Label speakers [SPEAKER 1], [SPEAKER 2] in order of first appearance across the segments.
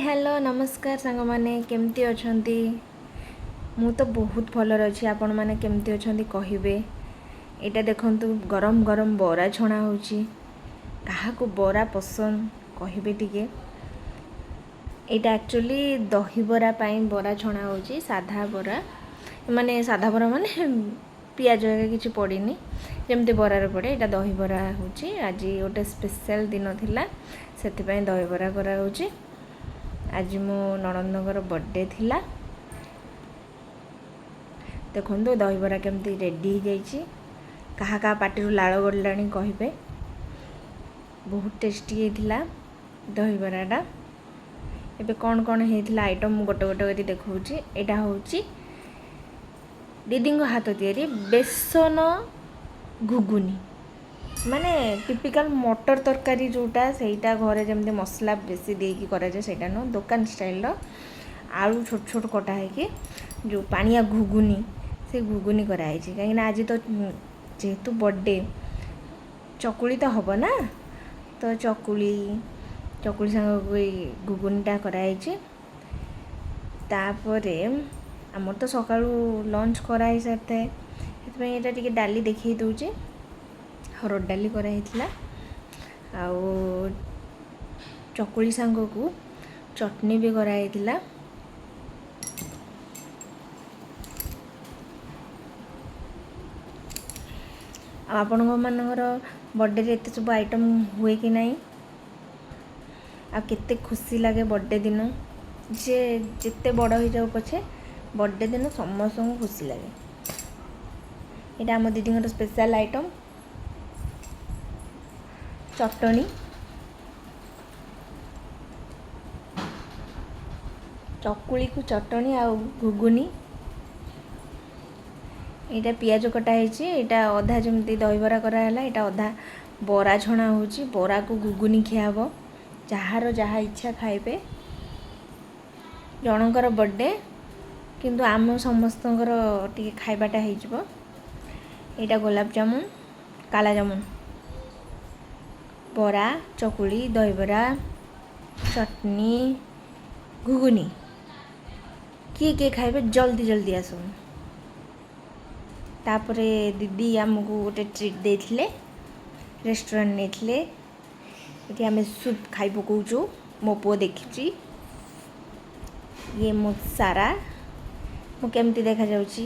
[SPEAKER 1] Hello, ନମସ୍କାର ସାଙ୍ଗମାନେ, କେମିତି ଅଛନ୍ତି? ମୁଁ ତ ବହୁତ ଭଲରେ ଅଛି। ଆପଣମାନେ କେମିତି ଅଛନ୍ତି କହିବେ। ଏଇଟା ଦେଖନ୍ତୁ, ଗରମ ଗରମ ବରା ଛଣା ହେଉଛି। କାହାକୁ ବରା ପସନ୍ଦ କହିବେ ଟିକେ। ଏଇଟା ଆକ୍ଚୁଆଲି ଦହିବରା ପାଇଁ ବରା ଛଣା ହେଉଛି। ସାଧା ବରା, ମାନେ ସାଧା ବରା ମାନେ ପିଆଜ ହେରିକା କିଛି ପଡ଼ିନି, ଯେମିତି ବରାରେ ପଡ଼େ। ଏଇଟା ଦହିବରା ହେଉଛି। ଆଜି ଗୋଟେ ସ୍ପେଶାଲ୍ ଦିନ ଥିଲା, ସେଥିପାଇଁ ଦହିବରା କରାହେଉଛି। ଆଜି ମୋ ନଣନ୍ଦଙ୍କର ବର୍ଥଡ଼େ ଥିଲା। ଦେଖନ୍ତୁ, ଦହିବରା କେମିତି ରେଡ଼ି ହେଇଯାଇଛି। କାହା କାହା ପାଟିରୁ ଲାଳ ଗଡ଼ିଲାଣି କହିବେ। ବହୁତ ଟେଷ୍ଟି ହେଇଥିଲା ଦହିବରାଟା। ଏବେ କ'ଣ କ'ଣ ହେଇଥିଲା ଆଇଟମ୍, ମୁଁ ଗୋଟେ ଗୋଟେ କରି ଦେଖାଉଛି। ଏଇଟା ହେଉଛି ଦିଦିଙ୍କ ହାତ ତିଆରି ବେସନ ଘୁଗୁନି, ମାନେ ଟିପିକାଲ୍ ମଟର ତରକାରୀ ଯେଉଁଟା, ସେଇଟା ଘରେ ଯେମିତି ମସଲା ବେଶୀ ଦେଇକି କରାଯାଏ, ସେଇଟା ନୁହଁ। ଦୋକାନ ଷ୍ଟାଇଲ୍ର ଆଳୁ ଛୋଟ ଛୋଟ କଟା ହେଇକି ଯେଉଁ ପାଣିଆ ଘୁଗୁନି, ସେ ଘୁଗୁନି କରାହେଇଛି। କାହିଁକିନା ଆଜି ତ ଯେହେତୁ ବର୍ଥଡ଼େ, ଚକୁଳି ତ ହେବ ନା, ତ ଚକୁଳି ସାଙ୍ଗକୁ ଏଇ ଘୁଗୁନିଟା କରାହେଇଛି। ତାପରେ ଆମର ତ ସକାଳୁ ଲଞ୍ଚ କରା ହେଇସାରିଥାଏ, ସେଥିପାଇଁ ଏଇଟା ଟିକେ ଡାଲି ଦେଖେଇ ଦେଉଛି। ହରଡ଼ ଡାଲି କରାହେଇଥିଲା ଆଉ ଚକୁଳି ସାଙ୍ଗକୁ ଚଟଣି ବି କରାହେଇଥିଲା। ଆଉ ଆପଣଙ୍କ ମାନଙ୍କର ବର୍ଥଡ଼େରେ ଏତେ ସବୁ ଆଇଟମ୍ ହୁଏ କି ନାହିଁ? ଆଉ କେତେ ଖୁସି ଲାଗେ ବର୍ଥଡ଼େ ଦିନ। ଯେ ଯେତେ ବଡ଼ ହେଇଯାଉ ପଛେ, ବର୍ଥଡ଼େ ଦିନ ସମସ୍ତଙ୍କୁ ଖୁସି ଲାଗେ। ଏଇଟା ଆମ ଦିଦିଙ୍କର ସ୍ପେଶାଲ୍ ଆଇଟମ୍ ଚଟଣି। ଚକୁଳିକୁ ଚଟଣି ଆଉ ଘୁଗୁନି। ଏଇଟା ପିଆଜ କଟା ହେଇଛି। ଏଇଟା ଅଧା ଯେମିତି ଦହିବରା କରାହେଲା, ଏଇଟା ଅଧା ବରା ଛଣା ହେଉଛି। ବରାକୁ ଘୁଗୁନି ଖିଆ ହେବ। ଯାହାର ଯାହା ଇଚ୍ଛା ଖାଇବେ। ଜଣଙ୍କର ବର୍ଥଡ଼େ, କିନ୍ତୁ ଆମ ସମସ୍ତଙ୍କର ଟିକେ ଖାଇବାଟା ହେଇଯିବ। ଏଇଟା ଗୋଲାପଜାମୁନ, କାଲା ଜାମୁନ, ବରା, ଚକୁଳି, ଦହିବରା, ଚଟନି, ଘୁଗୁନି। କିଏ କିଏ ଖାଇବେ, ଜଲ୍ଦି ଜଲ୍ଦି ଆସନ୍ତୁ। ତାପରେ ଦିଦି ଆମକୁ ଗୋଟେ ଟ୍ରିଟ୍ ଦେଇଥିଲେ, ରେଷ୍ଟୁରାଣ୍ଟ ନେଇଥିଲେ। ଏଠି ଆମେ ସୁପ୍ ଖାଇ ପକାଉଛୁ। ମୋ ପୁଅ ଦେଖିଛି। ଇଏ ମୋ ସାରା। ମୁଁ କେମିତି ଦେଖାଯାଉଛି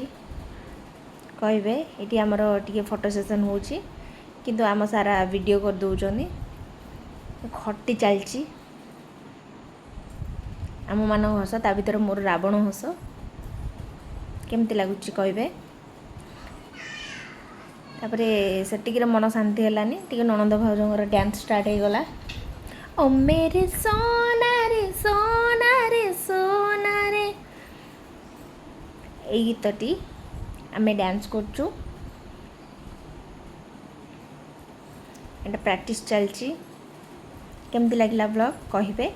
[SPEAKER 1] କହିବେ। ଏଠି ଆମର ଟିକେ ଫଟୋ ସେସନ୍ ହେଉଛି, କିନ୍ତୁ ଆମ ସାରା ଭିଡ଼ିଓ କରିଦେଉଛନ୍ତି। ଖଟି ଚାଲିଛି, ଆମମାନଙ୍କ ହସ, ତା ଭିତରେ ମୋର ରାବଣ ହସ। କେମିତି ଲାଗୁଛି କହିବେ। ତାପରେ ସେତିକିରେ ମନ ଶାନ୍ତି ହେଲାନି, ଟିକେ ନଣନ୍ଦ ଭାଉଜଙ୍କର ଡ୍ୟାନ୍ସ ଷ୍ଟାର୍ଟ ହେଇଗଲା। ଓ ମେରେ ସୋନାରେ ସୋନାରେ ସୋନାରେ, ଏଇ ଗୀତଟି ଆମେ ଡ୍ୟାନ୍ସ କରୁଛୁ। ଏଇଟା ପ୍ରାକ୍ଟିସ୍ ଚାଲିଛି। କେମିତି ଲାଗିଲା ବ୍ଲଗ୍ କହିବେ।